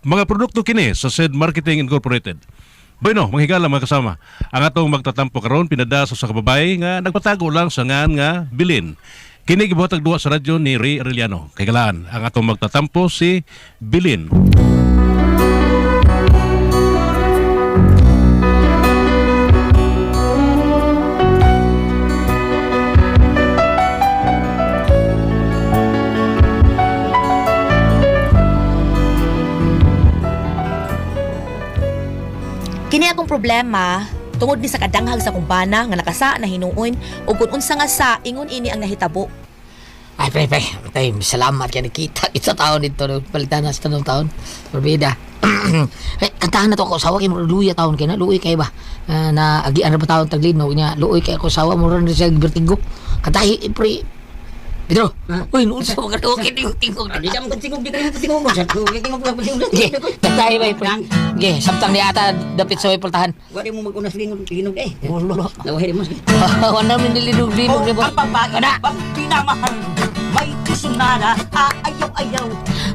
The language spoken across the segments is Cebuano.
Mga produkto kini sa Said Marketing Incorporated. Bueno, mga higala mga kasama, ang atong magtatampo karon pinada sa usa ka babae nga nagpatago lang sa ngan nga Bilin. Kini gibuhatag duwa sa radyo ni Ray Arellano. Kay galaan, ang atong magtatampo si Bilin. Kini akong problema tungod ni sa kadanghag sa kumbana nga nakasa na hinuon ug kung unsa nga sa ingon ini ang nahitabo. Ay, pre, pre. Tay, salamat kay nakita kita taon dito. Palitan na sa tanong taon. Probida. Eh, kantahan na to ako asawa kay murag luya taon kay na luoy kay ba. Ah, na agian ra ba taon taglino nya luoy kay ako asawa murag na siya vertigo. Kantahi pre. Pedro. Uy, nuon sa mga tuok tingog tingog. Di ka mo tingog, di ka mo tingog. Sa tingog tingog tingog. Ge, kantahi ba pre. Ge, samtang ni ata dapit sa way pultahan. Wala mo magunas linog linog eh. Lawahin mo. Wala man nilidog-linog ni Ang babae Wala. bang pinamahal may kusunada aayaw-ayaw.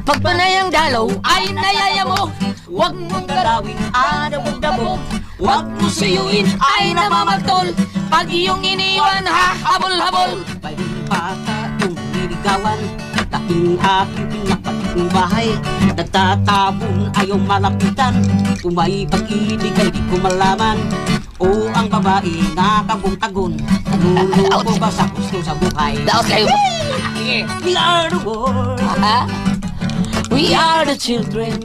Pag panayang dalaw ay nayaya mo, wag mong Galawin adabog-dabog. Wag mo suyuin ay namamagtol. Pag iyong iniwan ha, habol-habol. Bayong bata yung niligawan, dating aking pinapating bahay. Nagtatabon ayaw malapitan, kung may pag-ibig ay di ko malaman. O ang babae nakabong-tagon, naluloko ba sa gusto sa buhay? Daot kayo. Sige. We are the world. Ha? We are the children.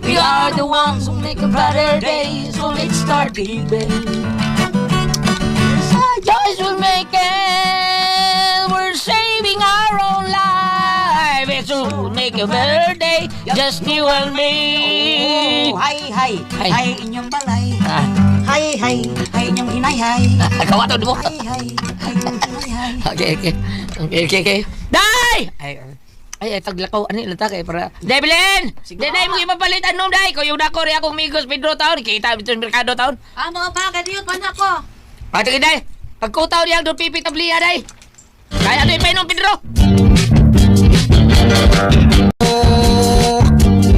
We are the ones who make a better day. So let's start giving. Joyce will make it. We're saving our own life. It's will make a better day. Just you and me. Oh, hay, hay, Hay. hay inyong balay. Ah, Hay, hay, hay inyong hinayhay. kawato mo. Hay, hay, hay inyong hinayhay. Okay. Okay. Day! Ay, ay, ay, taglakaw. Ano yung lata kay para... Day, Belen! Day, day, mo ipapalit. Anong day? Ko yung nako rin akong migos Pedro taon. Kita ito sa merkado taon. Ah, mga pa, kadiyot man ako. Pati day! Pagkutaw niya doon pipi tabliya, day! Kaya ano ipainom, Pedro?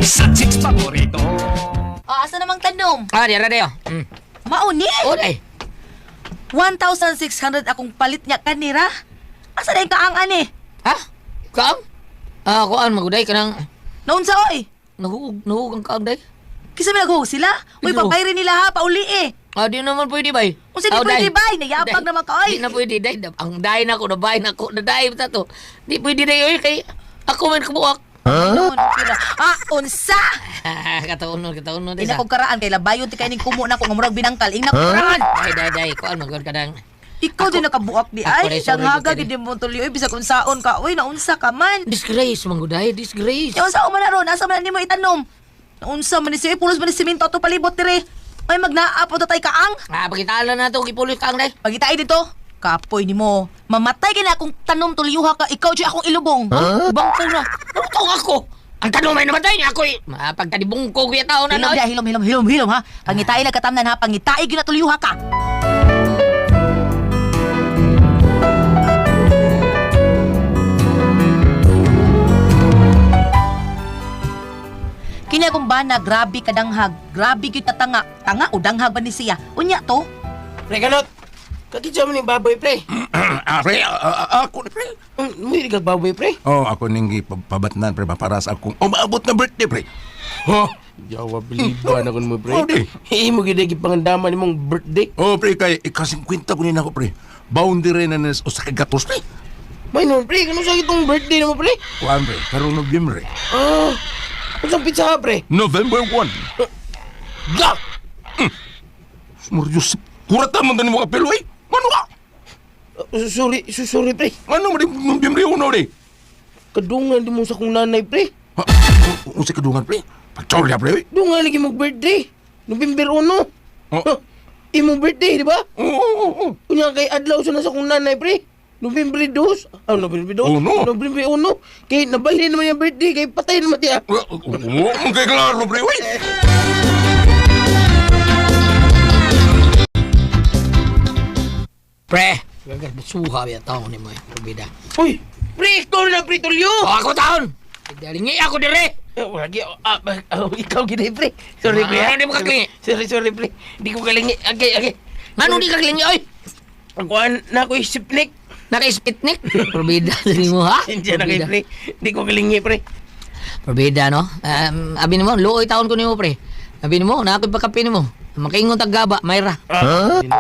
Sa chicks paborito. O, asa namang tanom? Ah, di, ara, dayo. Mauni! Oh, day. 1,600 akong palit niya kanira. Asa na yung kaang ani? Ha? Kaam? Ah, kuan, maguday ka nang... Naunsa oy? Nahuog, nahuog ang kaam, day. Kisa may naghuhog sila? Uy, Pedro. pabayri nila ha, pauli eh. Ah, di naman pwede, bay. Unsa di Ah, pwede, day. bay? Nayapag Day. naman ka, oy. Di na pwede, day. Ang day na ko, nabay na ko, naday ta to. Di pwede, day, oy, kay ako man kabuak. Noon, pira. Ah, unsa? Kataon nun, kataon nun. Ina kong karaan kay labayon ti kay ning kumo na ko nga murag binangkal. Ina kong karaan. Day, day, day. Kuan, magod ka nang. Ikaw din nakabuak di Ako ay. rin, sorry, Danghaga sorry. gid mo tuloy oy bisag unsaon ka. Uy, naunsa ka man. Disgrace, mangguday, disgrace. Ya unsa man na ron? Asa man na nimo itanom? Naunsa man ni siya? Pulos man ni simento ato palibot dire. Ay magnaa po tatay kaang. Ah, pakitaan na to, gipulos ka ang day. Pagitay dito. Kapoy nimo. Mamatay ka na akong tanom tuliyuha ka. Ikaw di akong ilubong. Huh? Bangko na. Ano tong ako? Ang tanong may namatay niya ako eh. Mapagtanibungkog ya tao na Hilom na. dia, hilom, hilom, hilom, hilom ha. Pangitay na katamnan ha. Pangitay gyud na tuliyuha ka. Kini akong bana, grabe kadanghag. Grabe gyud tatanga. Tanga o danghag ba ni siya? Unya to? Pre, kanot! Kakitsa mo ni baboy, pre. Ah, pre, ako ni pre. May kag baboy, pre. Oh, ako ning gipabatnan pre para sa akong umaabot na birthday pre. Oh, Yawa, biliban ako mo, pre. Oh, di. Imo gid gipangandaman imong birthday. Oh pre kay ika-50 ko ni nako pre. Boundary na nas usa ka gatos pre. May nun, pre. Kano sa itong birthday na mo, pre? Kuan pre, karong Nobyembre. Ah, unsang pizza, pre? November 1. Ga! Sumuryos. Kurata man tani mo kapelo eh. Mano ka? Sorry, sorry, pre. Ano man di Nobyembre 1 di? Kadungan di mo sa kong nanay, pre. Ha, unsa kadungan pre? Pagchorya pre. Dungan lagi mong birthday. November 1. Oh. Huh, imong birthday, di ba? Oo, oo, oo. Unya kay adlaw sa nasa kong nanay, pre. November 2. Ah, November 2. Uno. November 1. Kay nabalhin naman yung birthday, kay patay naman tiya. Oo, oh, kay klaro pre. Uy. Pre, suha ya tao ni mo, eh, probida. Uy, pre, ikaw na pre, tulyo. Oh, ako taon. Dalingi ako dire. Eh, wala gi oh, ikaw gid pre. Sorry pre. Ah, di mo kakalingi. Sorry, sorry pre. Di ko kalingi. Okay, okay. Ngano di ka kalingi oy? Ang kuan na ko isipnik. Naka-spitnik. Probida sa nimo ha? Hindi na kay pre. Di ko kalingi pre. Probida no. Abi nimo, luoy taon ko nimo pre. Abi nimo, na ako'y pagkape nimo. Makaingon tag gaba, mayra. Ah, tinuod,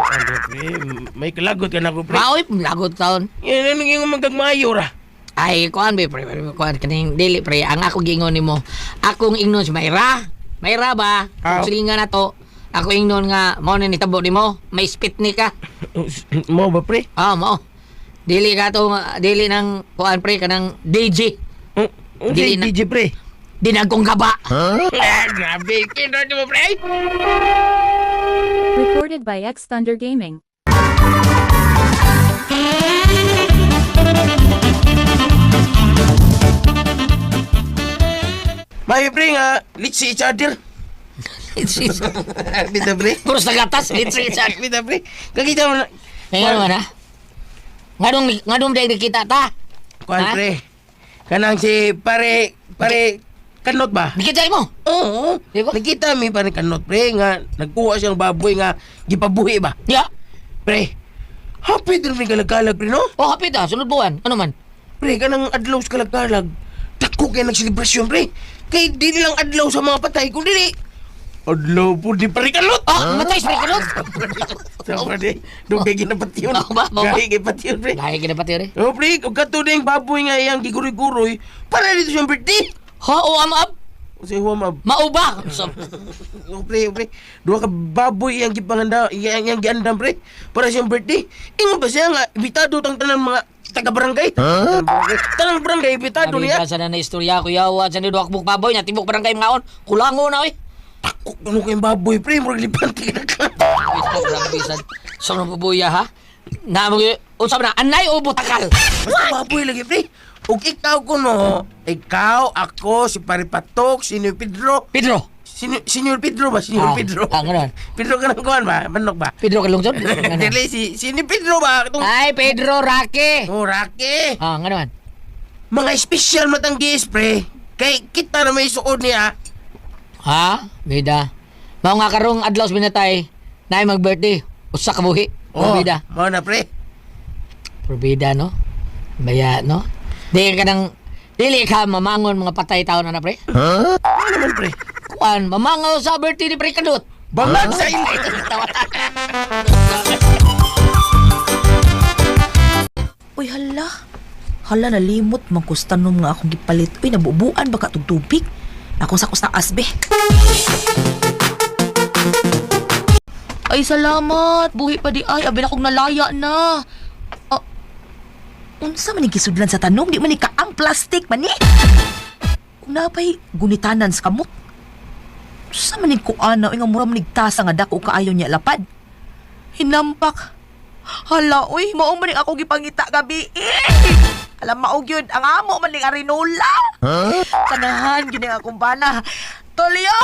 pre. May kalagot ka na ko pre. Maoy, lagot taon. Yan ano yung magagmayo ra. Ay, kuan be pre, pre, kuan kaning dili pre, ang ako giingon nimo. Akong ingnon si Mayra. Mayra ba? Aw. Kung silingan na to. Ako ingnon nga mao na nitabo nimo, may spitnik ka. Mo ba pre? Ah, mao. Dili ka to, dili nang kuan pre kanang DJ. Dili Dili na- DJ pre. Dinagkong gaba. Ah, grabe. Kinod mo pre. Recorded by X Thunder Gaming. May pre nga, let's see each other. Bida pre. Puros na gatas, it's Bida pre. Kakita mo na. Ngayon naman ha? Nganong nganong dahil nakita ta? Kuan Ha? pre. Kanang si pare pare kanot ba? Nakita mo? Oo. Di ba? Nakita mi pare kanot pre nga nagkuha siyang baboy nga gipabuhi ba? Ya. Pre. Happy din may kalagkalag pre no? Oh, hapit ah, sunod buwan. Ano man? Pre kanang adlaw sa kalagkalag. Dako kay nagselebrasyon pre. Kay dili lang adlaw sa mga patay kun dili. Adlaw po di pare kanot. Ah, matay sa kanot. Sa pre. Dugay ginapatyon. Mao ba? Mao ba? Gahi gipatyon pre. Dahil kinapati rin. Oh, pre, kung katuning baboy nga iyang giguroy-guroy, para dito siyang birthday. Ha, o am ab. Si Huwam, Mauba. So, oh, pre, oh, pre. Duha ka baboy iyang gipanganda, iyang giandam, pre. Para siyang birthday. Ingon ba siya nga, ibitado tang tanan mga taga-barangay. Huh? Tanang barangay, ibitado niya. Sabi sa na istorya ko yawa sa ni duwak buk baboy na tibok barangay ngaon. Kulango na oy. Takok ano kayong baboy, pre. Murag lipante ka na ka. Bisan sa nang baboya ha. Na mo unsa man na anay o butakal. Basta baboy lagi, pre. Ug ikaw ko no, ikaw, ako, si Paripatok, si Senyor Pedro. Pedro. Senyor Pedro ba? Senyor Ah, Pedro. ah, ganun. Pedro ka ng kuwan ba? Manok ba? Pedro Kalungsod. Dili, si, si ni Pedro ba? Itong, Ay Pedro Rake. oh, Rocky. Ah, ngano man. Mga espesyal matanggis, pre. Kay kita na may suod niya. Ha? Bida. Mao nga karong adlaw sa binatay, naay mag-birthday. Usa ka buhi. Oh, Bida. mao na, pre. Probida no. Baya no. Di ka nang dili ka mamangon mga patay tao na na pre. Ano naman, pre? Kuan, mamangaw sa birthday ni pre Kanut. Bangag sa ili. Uy, hala. Hala, nalimot man ko sa tanom nga akong gipalit. Uy, nabubuan ba ka tug tubig? Akong sakos na asbe. Ay, salamat. Buhi pa di ay. Abi na kong nalaya na. Ah, unsa man ni gisudlan sa tanom? Di man ni kaang plastic man ni. Kung napay gunitanan sa kamot. Unsa man ni kuana? Uy, nga mura man ni tasa nga dako kaayo niya lapad. Hinampak. Hala, uy, mao man ning ako gipangita gabi. Eh! Alam mao gyud ang amo man ning arinola. Huh? Kanahan gyud ning akong bana. Tulyo!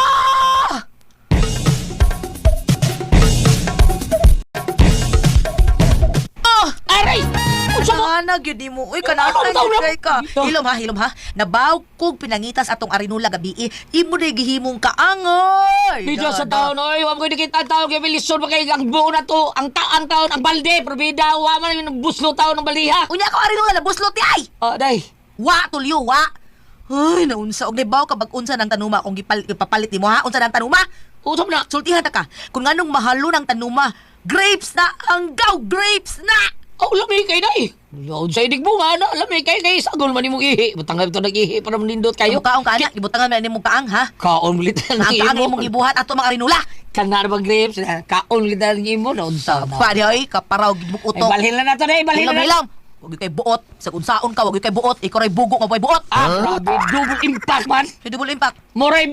Ah! Aray! Unsa mo? Kana gyud nimo. Uy, kanahan Ano, gyud taon na? kay ka. Hilom ha, hilom ha. Nabaw kog pinangitas atong arinola gabi. Imo na gihimong kaangoy. Bida sa taon, oy, wa mo nakita ang taon kay bilisod pa kay ang buo na to, ang taang taon, ang balde, probida, wa man yung buslo taon ng baldiha. Unya ko arinola nabuslot di ay. Ah, day. Wa tulyo, wa. Ay, naunsa og nibaw ka bag-unsa ng tanuma kung gipapalit nimo ha? Unsa ng tanuma? Usap na. Sultihan ta ka. Kung nganong mahalo ng tanuma, grapes na ang gaw, grapes na. Oh, lami kay day. Unsa inig bunga na, lami kay kay sagol man imong ihi. Butang ito nag-ihi para manindot kayo. Kayo kaong kaana, gibutangan man nimong kaang ha. Kaon ulit ang Ang kaang imo. imong gibuhat ato mga rinula. Kana ba grapes? Kaon ulit ang imo na unsa na. Pa di ay kaparaw gid mong Ay, utok. balhin na nato day, balhin Hilom na. hilom. Wag gyud kay buot. Sa unsaon ka, wag gyud kay buot. Ikaw ray bugo nga way buot. Ah, grabe, double impact man. Sa double impact. Muray,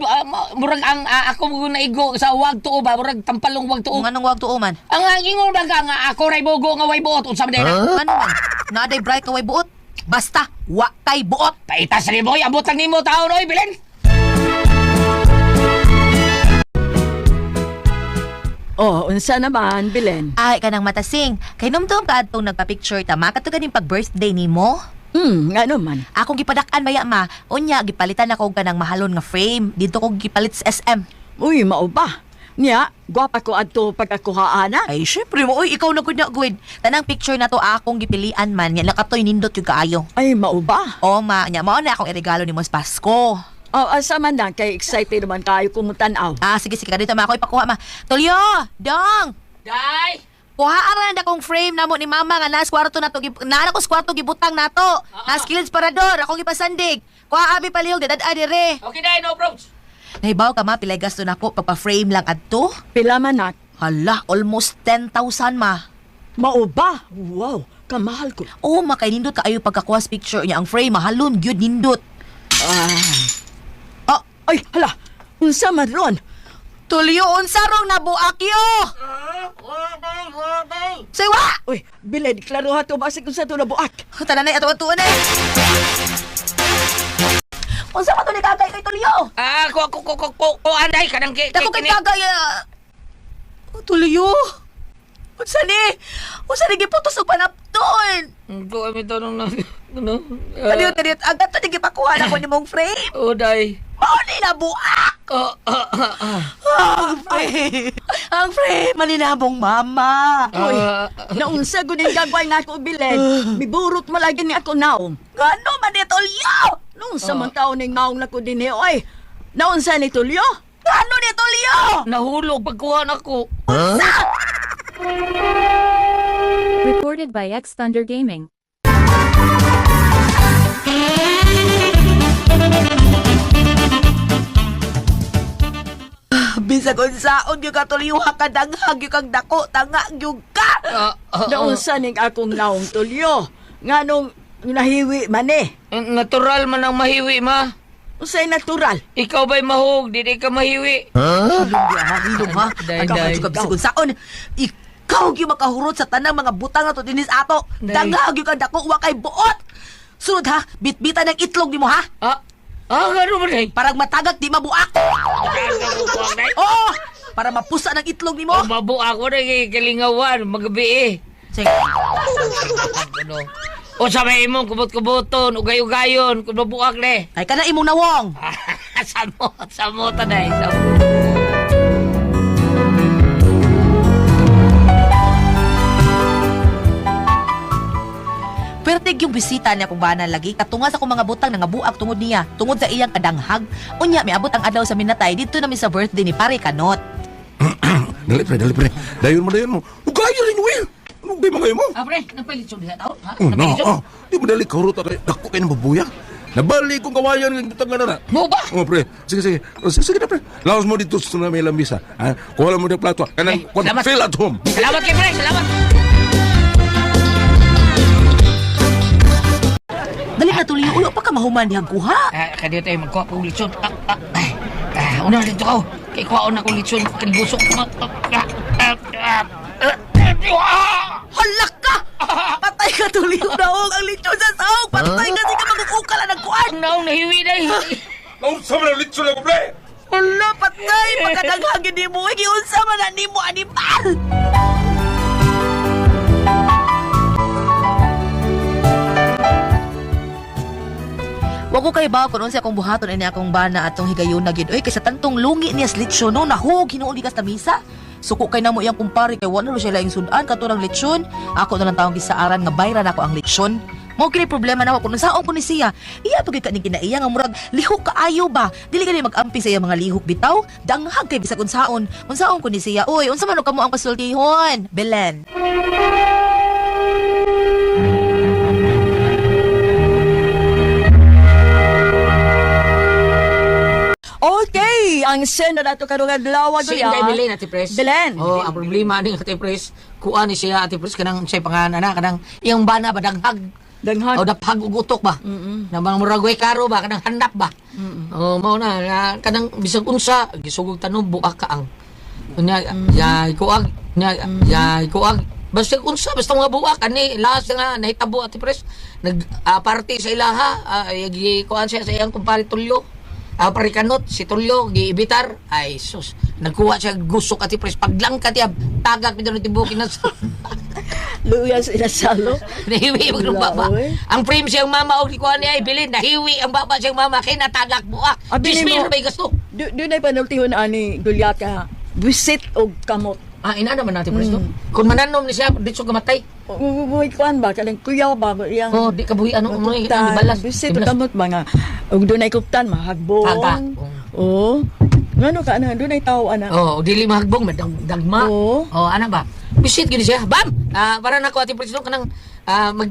murag ang ako mo naigo sa wag tuo ba, murag tampalong wag tuo. Kung anong wag tuo man. Ang ingon ba ka nga ako ray bugo nga way buot unsa man day na? Ano man? Naday bright nga way buot. Basta wa kay buot. Paitas ni boy, abot lang nimo taon oy, bilin. Oh, unsa naman, Belen? Ay, kanang matasing. Kay numdum ka adtong nagpa-picture ta, makato ganing pag-birthday nimo. Ngano man. Akong gipadak-an maya ma. Unya gipalitan ako og kanang mahalon nga frame. Dito ko gipalit sa SM. Uy, mao ba? Nya, gwapa ko adto pagkakuha ana. Ay, syempre mo. Uy, ikaw na gud na gud. Tanang picture na to akong gipilian man. Nya nakatoy nindot yung kaayo. Ay, mao ba? O ma, nya mao na akong iregalo nimo sa Pasko. Oh, asa man na kay excited naman kayo kumutan-aw. Ah, sige sige dito ma ako ipakuha ma. Tulyo, dong. Day! Kuha ara na akong frame namo ni mama nga nas kwarto na to naa ko sa kwarto gibutang nato. Nas kilid parador akong gipasandig. Kuha abi palihog dadad dire. Okay, Day, no probs. Nahibaw ka ma pilay gasto nako pagpa-frame lang adto. Pila man nak? Hala, almost 10,000 ma. Mao ba? Wow, kamahal ko. Oh, ma kay nindot kaayo pagkakuha sa picture niya ang frame mahalon gyud nindot. Ah. Oh, Ay, hala. Unsa man ron? tulyo unsa rong nabuak yo? Siwa! Uy, Biled, klaro ha to basig unsa to nabuak. Tanan na ato-ato na. Unsa man to ni kagay kay tulyo? Ah, ko ko ko ko ko ko anday kanang kay Dako kay kagay. Ah. Oh, tulyo. Unsa ni? Unsa ni giputos og panapton? Ko mi tanong na ano? Kadiyo kadiyo agad to ni gipakuha na ko nimong frame. Oh, day. Mao ni nabuak. Oh, ah, ah, ah. Ang frame. Ang frame maninabong mama. Uy, naunsa gud ning gagway nako Biled. Miburot malagi ni ako naong. Ngano man ni tulyo? Naunsa man taon ning naong nako dinhi oy. Naunsa ni Tulyo? Ngano ni tulyo? Nahulog pagkuha nako. Recorded by X Thunder Gaming. Bisag unsaon gyud ka tulyo ha kadanghag gyud kag dako tanga gyud ka. Ah, ah, ah. Naunsa ning akong naong Tulyo? Nganong nahiwi man eh. Natural man ang mahiwi, ma. Unsay natural? Ikaw ba'y mahog? Di ka mahiwi. Hilom ha. Day, Ikaw day. ka bisag unsaon. Ikaw gyud makahurot sa tanang mga butang nato dinis ato. Day. Danghag gyud kag dako wa kay buot. Sunod ha, bitbitan ng itlog nimo ha. Ah, ah, gano'n ba, day? Parang matagak di mabuak. Oo, para mapusa ng itlog nimo. Oh, mabuak ko na kay kalingawan, magabi eh. Sige. Ano? O sa may imong kubot-kuboton, ugay-ugayon, kung mabuak na eh. Ay kana imong nawong. Samo, samo tanay. Samo. Pertig yung bisita niya kung bana lagi katunga sa akong mga butang nangabuak tungod niya, tungod sa iyang kadanghag. Unya miabot ang adlaw sa minatay dito na mi sa birthday ni Pare Kanot. Dali pre, dali pre. Dayon mo, dayon mo. Ugayo rin eh. Ano ba mga mo? Ah, pre, nagpalit diha tao? Ha? Oh, no, Nagpalit oh. Di mo dali kahurot ka. Dako kayo ng babuya. Nabali kong kawayan ng butang na na. Mo ba? Oh, pre. Sige, sige. Oh, sige, sige na, pre. Laos mo dito sa may lamisa. Ha? Kuha lang mo ng plato. Kanang, Eh, kuha, salamat. feel at home. Salamat kay pre, salamat. Dali na tuloy ulo pa ka mahuman dihang kuha. Ah, kadiyo tayo magkuha pa og lechon. Ah, ah, ay. Ah, una dito ka. Kay kuhaon ako lechon, kanibusok. Ah, ah, ah, ah, ah, ah. Halak ka! Patay ka tuloy naong ang lechon sa sahog. Patay ka sige magukukal ang kuan. Ang naong nahiwi na eh. Naunsa man ang litso na ko, pre! Hala, patay! Pagkadanghag yun nimo, giunsa man na nimo animal! Wa ko kay ba kung unsa akong buhaton ini akong bana atong higayon na gid. Oy kay sa tantong lungi niya sa lechon no nahug hinuon gikas ta misa. Suko kay namo iyang kumpare kay wa na siya laing sudan kato ng lechon. Ako na lang tawong gisaaran nga bayran ako ang lechon. Mao kini problema nako kung unsaon ko ni siya. Iya pagid ka ni kinaiya nga murag lihok kaayo ba. Dili gani mag-ampi sa iya mga lihok bitaw. Danghag kay bisag unsaon. Unsaon ko ni siya. Oy, unsa man og kamo ang pasultihon? Belen. Okay, ang sena nato karong adlaw Si guya. Inday Belen, Ate Pres. Belen. Oh, ang problema ni Ate Pres, kuha ni siya Ate Pres kanang siya pangalan na kanang iyang bana ba danghag. Danghag. O daphag og utok ba? Mm. Na mga murag way karo ba kanang handap ba? Oh, mao na na kanang bisag unsa gisugog tanom buak ka ang. Unya ya kuag nya ya kuag basta unsa basta mga buak ani last nga nahitabo Ate Pres nag party sa ilaha gi kuan siya sa iyang kumpare Tulyo. Ah, parikanot, si Tulyo, giibitar. Ay, sus. Nagkuha siya gusok ati pres. Paglangka tiya, tagak bitaw ng tibukin na. Luya sa inasalo. Nahiwi ang baba. Wala, oy. Ang frame siyang mama og gikuha niya ay bilin nahiwi ang baba siyang mama kay natagak buak. Abi Dismay nimo. na may gasto. Do na panultihon ani Goliath ka. Busit og kamot. Ah, ina naman natin presto. Kung mananom ni siya dito kamatay. Uy, kuan ba kanang kuyaw ba iyang Oh, di ka buhi ano mo Kuptan. balas. Busit og kamot ba nga. Og dunay kuptan mahagbong. Tagak. Oo. Ngano ka ana dunay tawo ana. Oh, dili mahagbong madang dagma. Oo. Oh, ana ba? Bisit gid siya. Bam! Ah, para nako ati presto kanang mag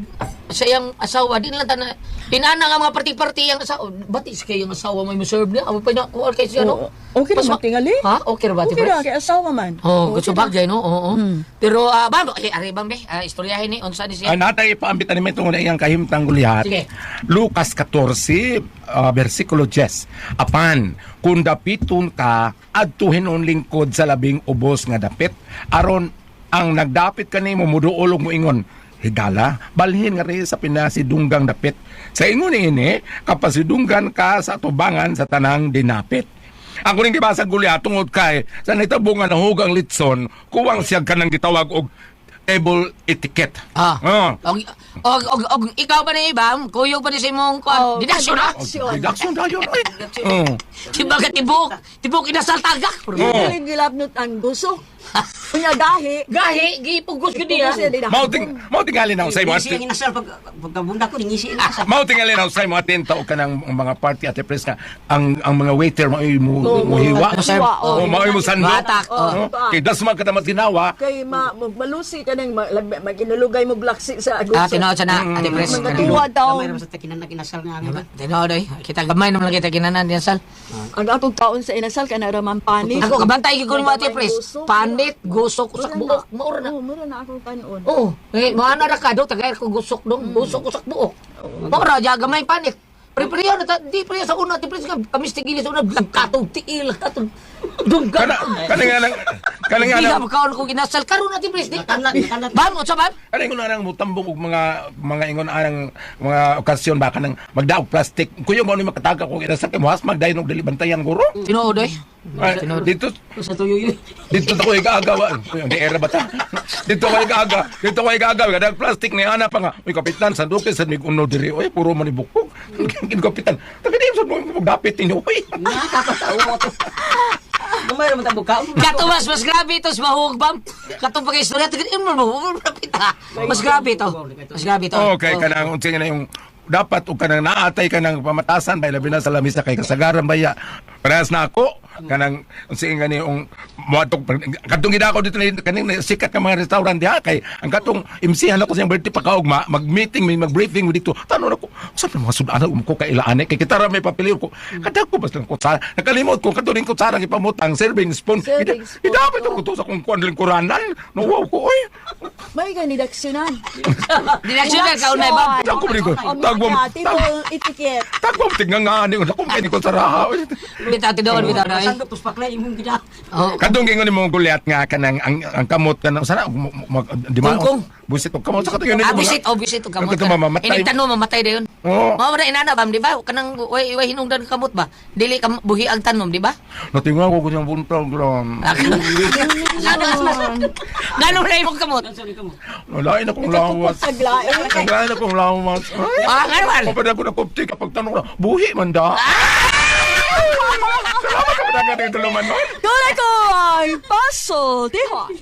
sa iyang asawa di lang tana inana nga mga party-party ang asawa. Bati sa kayong asawa may mo-serve niya. Amo pa na kuha kay siya no. Oo. Okay Pas ra tingali. Ha? Okay ra ba ati Okay ra Pres? kay asawa man. Oh, Okay gusto ra. bagay no. Oo. Pero bam, eh, ari bam be, istoryahin ni unsa ni siya. Ang natay ipaambit ani tungod iyang kahimtang Goliat. Sige. Lucas 14, versikulo 10. Apan, kung dapiton ka, adtuhin ang lingkod sa labing ubos nga dapit, aron ang nagdapit kanimo muduol og moingon, higala, balhin nga rin sa pinasidunggang dapit. Sa ingon ini, kapasidunggan ka sa tubangan sa tanang dinapit. Ang kuning gibasa Goliat tungod kay sa nahitabo nga nahugang litson, kuwang siya kanang gitawag og table etiquette. Ah. Oh. Og, og, og, og, ikaw pa ni Bam, kuyog pa ni sa imong kuan. Oh, Deduction ha. Deduction. Deduction tayo. Ay. Oh. Tibaga tibok, tibok inasal tagak. Dili gilabnot ang gusok. Unya gahi. Gahi, gipugos gyud niya. Gipugos siya, di na. Mao tingali na sa imo. Ngisi ang inasal pag pagkabunda ko ngisi ang inasal. Mao tingali na sa imo atento og kanang mga party at press nga ang mga waiter mao mo Oo, mo hiwa. hiwa, Oh, oo. mao mo sandok. Batak, oo. Oh. Kay dasma ka tamat ginawa. Kay ma malusi ka nang maginulugay mo blaksi sa gusok. Ah, tinuod sa na, Ate Pres. Mga tuwa daw. Gamay ra sa takinan inasal nga nga. Tinuod oy. Kita gamay naman lang kita ginanan diyan sal. Ang atong taon sa inasal kana ra man panit. Ako kabantay gyud ko nimo Ate Pres. Gusok. Panit, gusok usak Mura na. buok, maura na. Oo, mura na akong kanon. Oo, eh, maana ra ka do tagay ko gusok dong, gusok usak buok. Maura ja gamay panit. Pre pre na ta, di pre sa una, di pre sa kami tigili sa una, katong tiil, katong dungga. Kana kana nga nang kana nga Hindi nang ka makaon kung inasal karon na ti Pres. Di. Nakalat, nakalat. Bam, unsa bam? Kana ingon anang mutambong og mga ingon anang mga okasyon ba kanang magdaog plastic. Kuyo mo ni makataga kung inasal kay mohas magdayon og dili bantayan guro. Tinuod oy. Ay, dito Sa tuyo yun. Dito ako igagawa. Di era ba ta? Dito ko igaga. Dito ko igaga. Kadag plastic ni ana pa nga. Uy kapitan sanduke sa mig uno diri. Uy puro man ni bukog. Kin kapitan. Taga di sa mo dapit ninyo. Uy. Nakakatawa to. Gamay ra man ta buka. Kato mas mas grabe ito sa mahug bam. Katong pag istorya tigil mo mo pita. Mas grabe ito. Mas grabe ito. Okay kanang unsa nga na yung dapat og kanang naatay kanang pamatasan bay labi na sa lamisa kay kasagaran baya. Parehas na ako kanang unsa nga ni yung moadtong kadtong gidako dito ni kaning sikat nga mga restaurant diha kay ang katong MC-han ako siyang birthday pakaugma mag-meeting may mag-briefing mo dito tanong ako sa mga sudan um ko kay ilaane kay kita ra may papiliw ko kada ko basta ko sa nakalimot ko kadto ning kutsara gipamutang serving spoon. Serving spoon, Idapat ko to sa kung kuan lingkuranan no wow ko oy. May ganidaksyonan. Dinaksyonan ka unay bam. Tagwa mo ko. Tagwa mo. Table etiquette. Tagwa mo tingnan nga ani ko kay ni kutsara. Bitaw tinuod bitaw na. Sandok tos paklay imong gida. Oh. Kadtong gingon nimo gulyat nga kanang ang kamot kanang sana di ba? Kungkong. Busit og kamot sa katong yun. Ah, bisit, oh, bisit og kamot. Ang katong mamamatay. Inig tanong mamatay dayon. Oo. Mao na inana bam, di ba? Kanang way way hinungdan kamot ba? Dili ka buhi ang tanom, di ba? Natinga ko kunyang buntag lang. Ngano na imong kamot? Lain akong lawas. Taglain. Lain akong lawas. Ay, Ah, ngano man? Kapag ako nakupti, kapag tanong na, buhi man da. Salamat sa padagan ng tuluman nun. Doon ako ang Paso Tijuana.